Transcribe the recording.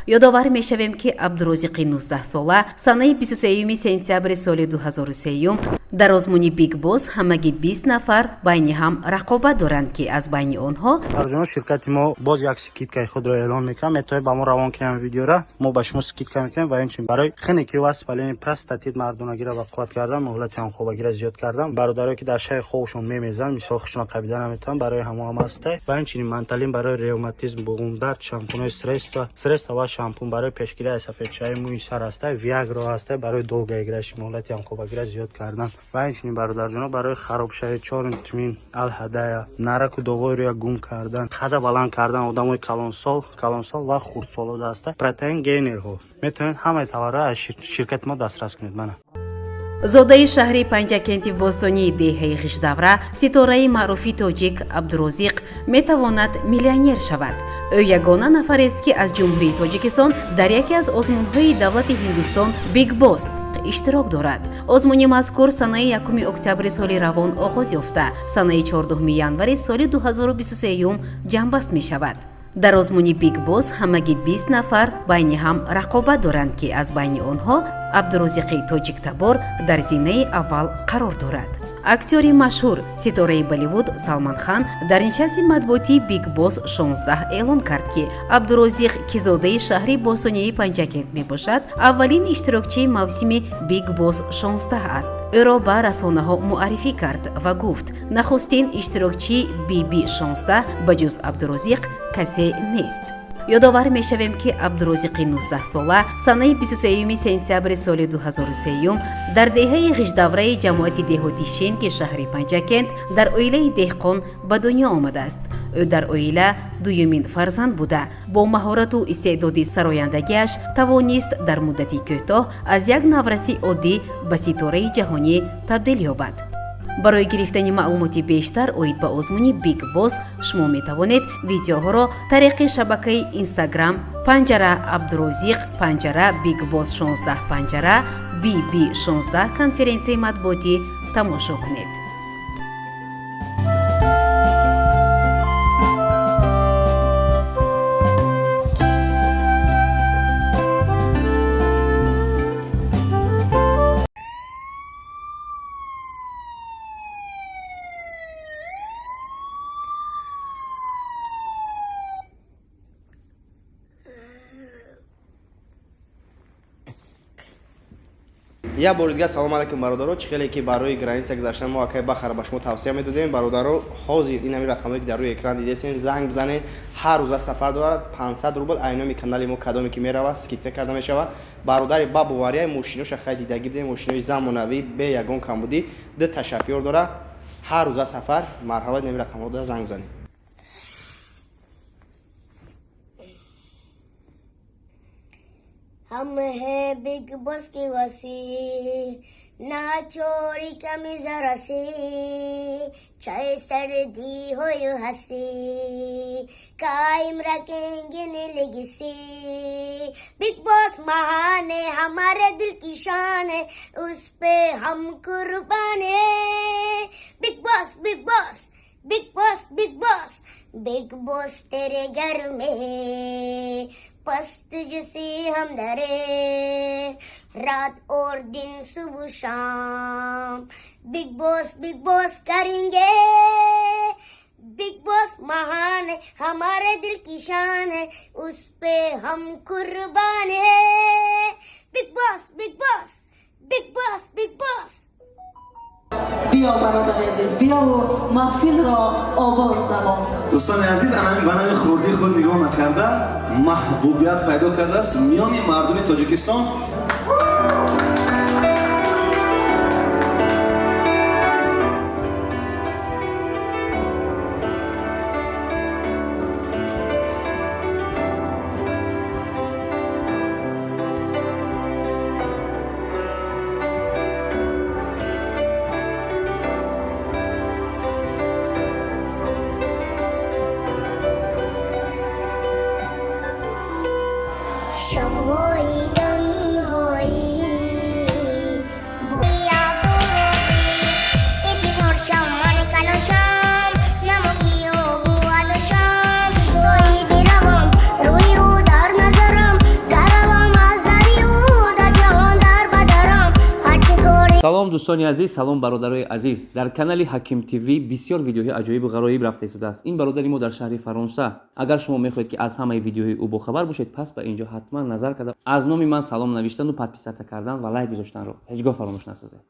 Ёдовар мешавем, ки Абдурозиқи 19-сола санаи 23 сентябри соли 2003 дар озмуни Биг Босс ҳамагӣ 20 нафар байни ҳам рақобат доранд, ки аз байни онҳо Арҷуно, ширкати мо боз як скидкаи худро эълон мекунам. Метавонед ба мо равон кунем видеора, мо ба шумо скидка мекунем. Ва инчунин барои хунукӣ ва воспаление простатит, мардонагиро ба қувват кардан, муҳлати ҳамхобагиро зиёд кардан, бародарое ки дар шаҳри хобшон мемезанд, мисол хушона қабида наметавонанд, барои ҳамо ҳам ҳастай. Ва инчунин манталин барои ревматизм, буғумдард, шампунҳои средства ва шампун барои пешгирӣ аз сафедшавии мӯи сар ҳастай, виагро ҳастай барои долгоиграши муҳлати ҳамхобагиро зиёд кардан. Ва инчунин, бародарҷоно, барои харобшавии чорумтмин алҳадая, нараку доғои рӯя гум кардан, қада баланд кардан одамои калонсол ва хурдсоло ҳаста, протеин гейнерҳо. Метавонед ҳамаи товарҳоро аз ширкати мо дастрас кунед. Мана. Зодаи шаҳри Панҷакенти бостонии деҳаи Ғиждавра, ситораи маъруфи тоҷик Абдурозиқ метавонад миллионер шавад. Ӯ ягона нафарест, ки аз Ҷумҳурии Тоҷикистон дар яке аз озмунҳои давлати Ҳиндустон Биг Босс иштирок дорад. Озмуни мазкур санаи 1 октябри соли равон оғоз ёфта, санаи 14 январи соли 2023 ҷамъбаст мешавад. Дар озмуни Биг Босс ҳамагӣ 20 нафар байни ҳам рақобат доранд, ки аз байни онҳо Абдурозиқи тоҷиктабор дар зинаи аввал қарор дорад. Актёри машҳур, ситораи Болливуд Салман Хан дар нишасти матбуотии Биг Босс 16 эълон кард, ки Абдурозиқ, ки зодаи шаҳри бостонии Панҷакент мебошад, аввалин иштирокчии мавсими Биг Босс 16 аст. Ӯро ба расонаҳо муаррифӣ кард ва гуфт: нахустин иштирокчии ББ 16 ба ҷуз Абдурозиқ касе нест. Ёдовар мешавем, ки Абдурозиқи 19-сола санаи 23 сентябри соли 2003 дар деҳаи Ғиждавраи ҷамоати деҳоти Шенки шаҳри Панҷакент дар оилаи деҳқон ба дунё омадааст. Ӯ дар оила дуюмин фарзанд буда, бо маҳорату истеъдоди сарояндагиаш тавонист дар муддати кӯтоҳ аз як навраси оддӣ ба ситораи ҷаҳонӣ табдил ёбад. Барои гирифтани маълумоти бештар оид ба озмуни Биг Босс шумо метавонед видеоҳоро тариқи шабакаи Инстаграм панҷара Абдурозиқ панҷара Биг Босс 16 панҷара ББ 16 конференсияи матбуотӣ тамошо кунед. Як бори дигар салом алайкум, бародаро. Чӣ хеле ки барои граница гузаштан мо акай Бахара ба шумо тавсия медодем, бародаро, ҳозир ин ҳамин рақамое ки дар рӯи экран дидесен, занг бизанед. Ҳар рӯза сафар дорад, 500 рубл. Айноми канали мо кадоме ки меравад, скидка карда мешавад. Бародари ба боварияи мошиноша хай дидагӣ бидем, мошинои замонавӣ, бе ягон камбудӣ, ду та шофёр дора, ҳар рӯза сафар. Марҳамат, ин ҳамин рақамҳо занг бизанед. हम है big boss की वसी, ना चोरी कमी जरा सी, चाहे सर्दी हो या हंसी, कायम रखेंगे नीलगिसी। बिग बॉस महान है, हमारे दिल की शान है, उस पे हम कुर्बान है। Big boss, big boss, big boss, big boss, big boss तेरे घर में पस्त जिसे हम डरे, रात और दिन सुबह शाम बिग बॉस करेंगे। बिग बॉस महान है, हमारे दिल की शान है, उस पे हम कुर्बान है। Big boss, big boss, big boss, big boss. Биё, бародари азиз, биёву маҳфилро обод намо. Дӯстони азиз, ба нами хурдии худ нигоҳ накарда, маҳбубият пайдо кардааст миёни мардуми Тоҷикистон. شبهای تنها. Салом, дӯстони азиз, салом, бародарои азиз. Дар канали Ҳаким ТВ бисёр видеоҳои аҷоибу ғароиб рафта истодааст. Ин бародари мо дар шаҳри Фаронса. Агар шумо мехоҳед, ки аз ҳамаи видеоҳои ӯ бохабар бошед, пас ба инҷо ҳатман назар карда, аз номи ман салом навиштану подписаться кардан ва лайк гузоштанро ҳеҷ гоҳ фаромӯш насозед.